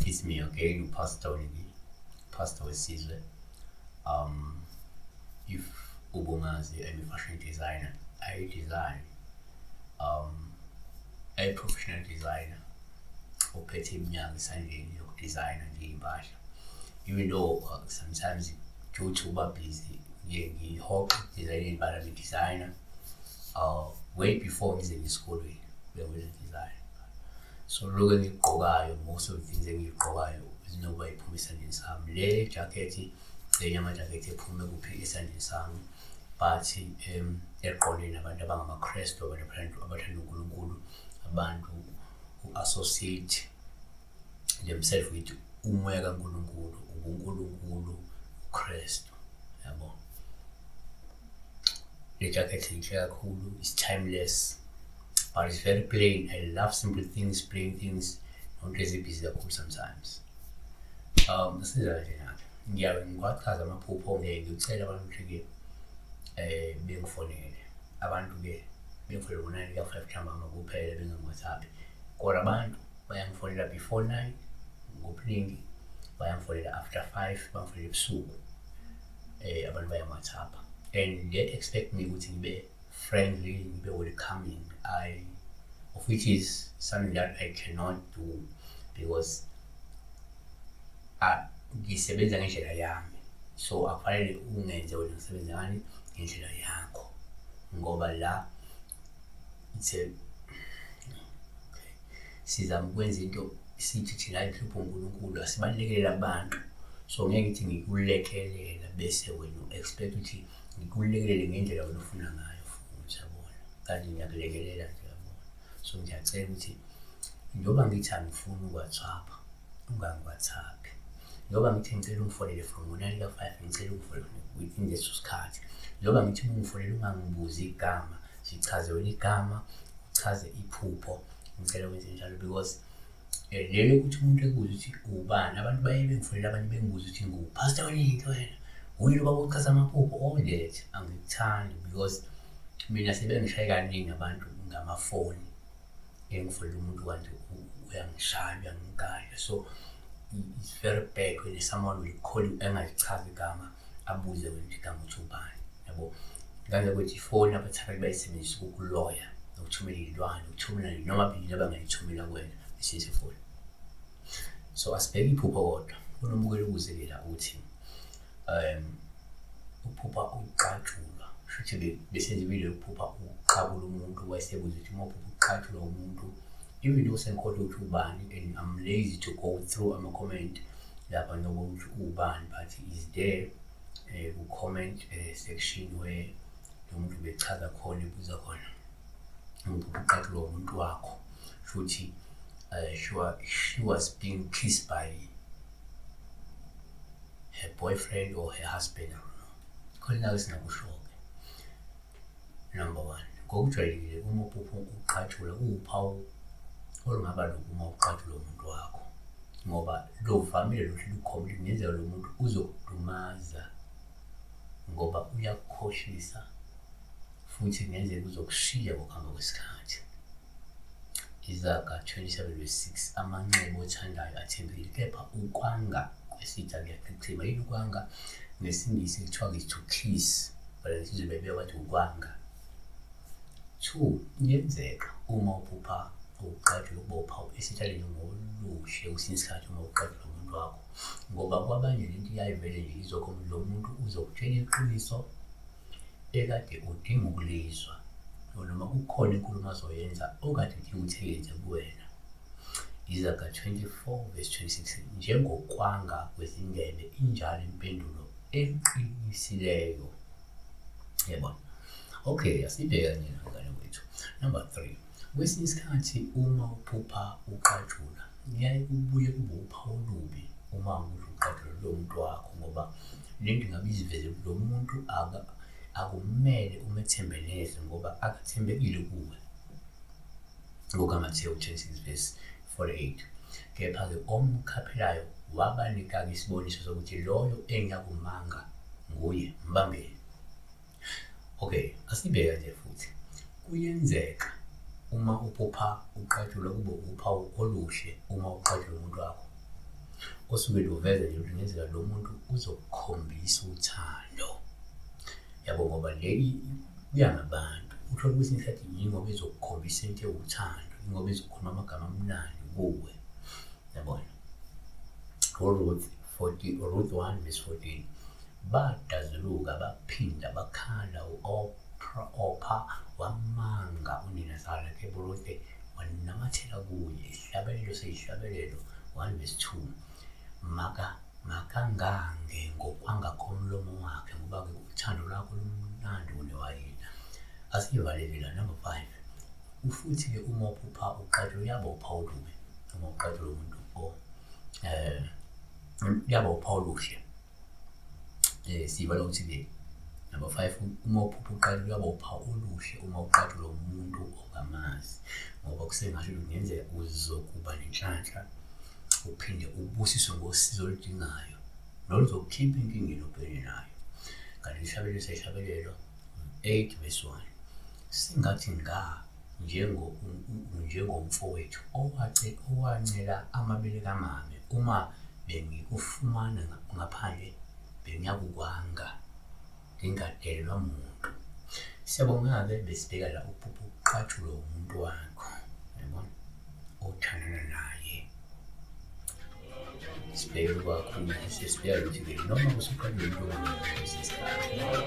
It's me again, uPastor Winnie, Pastor wesizwe. If ubungazi, I'm a fashion designer. I design. A professional designer ophethe iminyaka esandleni yokudizayina nje iy'mpahla. Even though sometimes due to uba busy ngiye ngihoxe ekudizayineni, but I'm a designer. Way before ngize ngesikolweni bekwenza design. So lokhu engikugqokayo, most of the things engiyigqokayo zinokuba iphume esandleni sami. Le jacket enye amajakhethi ephume kuphi? Esandleni sami, but eqondene nabantu abangamaKrestu, abantu abathanda uNkulunkulu, abantu who associate themselves with umoya kaNkulunkulu, ubuNkulunkulu, uKristu, yabo. Le jacket inhle kakhulu, is timeless, but it's very plain. I love simple things, plain things, not ezibhizi kakhulu sometimes. Siza kanjena-ke, ngiyabe ngiwachaza amaphupho, ngiyaye ngicela abantu ukuthi-ke bengifonele. Abantu-ke bengifonele ngo-9 ka-5 ntambama kuphela, bengangi-WhatsApp. Kodwa abantu bayangifonela before 9 ngobuningi, bayangifonela after 5, bangifonela ebusuku. Abantu bayangi-WhatsApp and they expect me ukuthi ngibe friendly, ngibe welcoming, I of which is something that I cannot do because ngisebenza ngendlela yami. So akufanele ungenze wena ngisebenze ngani ngendlela yakho, ngoba la it's a okay, sizama ukwenza into sithi thina ihlupho uNkulunkulu, asibalekele abantu. So ngeke ngithi ngikulekelela bese wena u-expect ukuthi ngikulekelele ngendlela wena ofuna ngayo futhi, yabona, kanti ngiyakulekelela nje, yabona. So ngiyacela ukuthi njengoba ngithi angifuni uku-WhatsApp, ungangi-WhatsApp. Njengoba ngithi ngicela ungifonele from ngo-9 ka-5, ngicela ungifonele within leso sikhathi. Njengoba ngithi uma ungifonela ungangibuzi igama, zichaze wena igama, uchaze iphupho, ngicela wenze njalo because lelo ukuthi umuntu ekubuze ukuthi ubani, abantu baye bengifonela, abanye bengibuza ukuthi ngu-Pastor Winnie wena, uyi lo baba ochaza amaphupho, all that angikuthandi because mina sebengishaye kaningi abantu ngamafoni, engifonela umuntu kanti uyangishaya, uyangigadla. So it's very bad when someone will call you engazichazi igama, abuze wena ukuthi igama uthi ubani, yabo. Ngale ukuthi ifoni abathakathi bayisebenzisa ukukuloya, nokuthumela iy'lwane, ukuthumela noma yini abangayithumela kuwena besebenzisa ifoni. So asibheke iphupho kodwa. Kunomukelo ukuze-ke la uthi uphupha uqatshulwa, kusho ukuthi besenza ivideo yokuphupha uqabula umuntu, wayesebuza ukuthi uma uphupha uqatshulwa umuntu, even though sengikhohlwe ukuthi ubani and I'm lazy to go through ama-comment lapha nobona ukuthi ubani, but is there ku-comment section where lo muntu bechaza khona, ebuza khona ngiphupha uqatshulwa umuntu wakho, shuthi she was being kissed by her boyfriend or her husband, I don't know. Khona la singakusho-ke. Number one, ngokujwayelekile uma uphupha uqatshulwa kuwuphawu olungaba lubi uma uqatshulwa umuntu wakho, ngoba luvamile lokuthi lukhomba ukuthi kungenzeka lo muntu uzokudumaza ngoba uyakukhohlisa, futhi kungenzeka uzokushiya ngokuhamba kwesikhathi. Izaga 27 verse 6, amanxeba othandayo athembekile, kepha ukwanga kwesitha kuyachichima. Yini ukwanga? NgesiNgisi kuthiwa is to kiss, but ngesiZulu bebeka bathi ukwanga. Two, kuyenzeka uma uphupha uqatshulwa ukuba uphawu esithaleni ngoluhle kwesinye isikhathi uma uqatshulwa umuntu wakho, ngoba kwabanye lento iyayivele nje izokhomba lo muntu uzokutshela iqiniso ekade udinga ukulizwa, noma kukhona inkulumo azoyenza okade udinga ukuthi eyenze kuwena. Izaga 24 verse 26, njengokwanga kwezindebe injalo impendulo eqinisileyo. Yabona? Okay, asibheke kanye ngane wethu. Number 3, kwesinye isikhathi uma uphupha uqatshulwa, kuyaye kubuye kube uphawu olubi uma ukuthi uqatshulwa lo muntu wakho, ngoba lento ingabe iziveze lo muntu akumele umethembe neze ngoba akathembekile kuwe. NgokaMathewu 26 verse 48, kepha-ke omkhaphelayo wabanika-ke isiboniso sokuthi loyo engiyakumanga nguye, mbambeni. Okay, asibheke nje futhi. Kuyenzeka uma uphupha uqatshulwa kube uphawu oluhle uma uqatshulwa umuntu wakho. Osuke luveza nje ukuthi kungenzeka lo muntu uzokukhombisa uthando. Yabo ngoba le kuya ngabantu. Uthole kwesinye isikhathi yingoba ezokukhombisa into ewuthando, yingoba ezokhuluma amagama amnandi kuwe. Yabona? URuth 40, Ruth 1 verse 14. Badazuluka baphinda bakhala u-Orpa wamanga uninazala kepha uRuthe wanamathela kuye. Isihlabelelo seyihlabelelo 1 verse 2. Maka makangange ngokwanga komlomo wakhe ngoba-ke uthando lwakho lumnandi kunewayini. Asiyivalele la number 5. Ufuthi-ke uma uphupha uqatshwe uyaba uphawu olubi uma uqatshwe umuntu o eh uyaba uphawu oluhle. Siyibala ukuthi-ke number 5 uma uphupha uqatshwe uyaba uphawu oluhle uma uqatshwe umuntu ongamazi ngoba kusengasho ukuthi kungenzeka uzokuba nenhlanhla uphinde ubusiswe ngosizo oludingayo noluzokukhipha enkingeni obhekene nayo. Kanti isihlabelelo sehlabelelo 8 verse 1 sengathi nga njengo njengomfowethu owace owancela amabele kamame uma bengikufumana ngaphandle bengiyakukwanga ngingadelelwa muntu. Siyabonga-ke besibheka la uphupha uqatshulwe umuntu wakho yabona othandana naye. Sibheke kakhulu sesibheka ukuthi-ke noma usuqalile umuntu ongamuntu sesikhathi.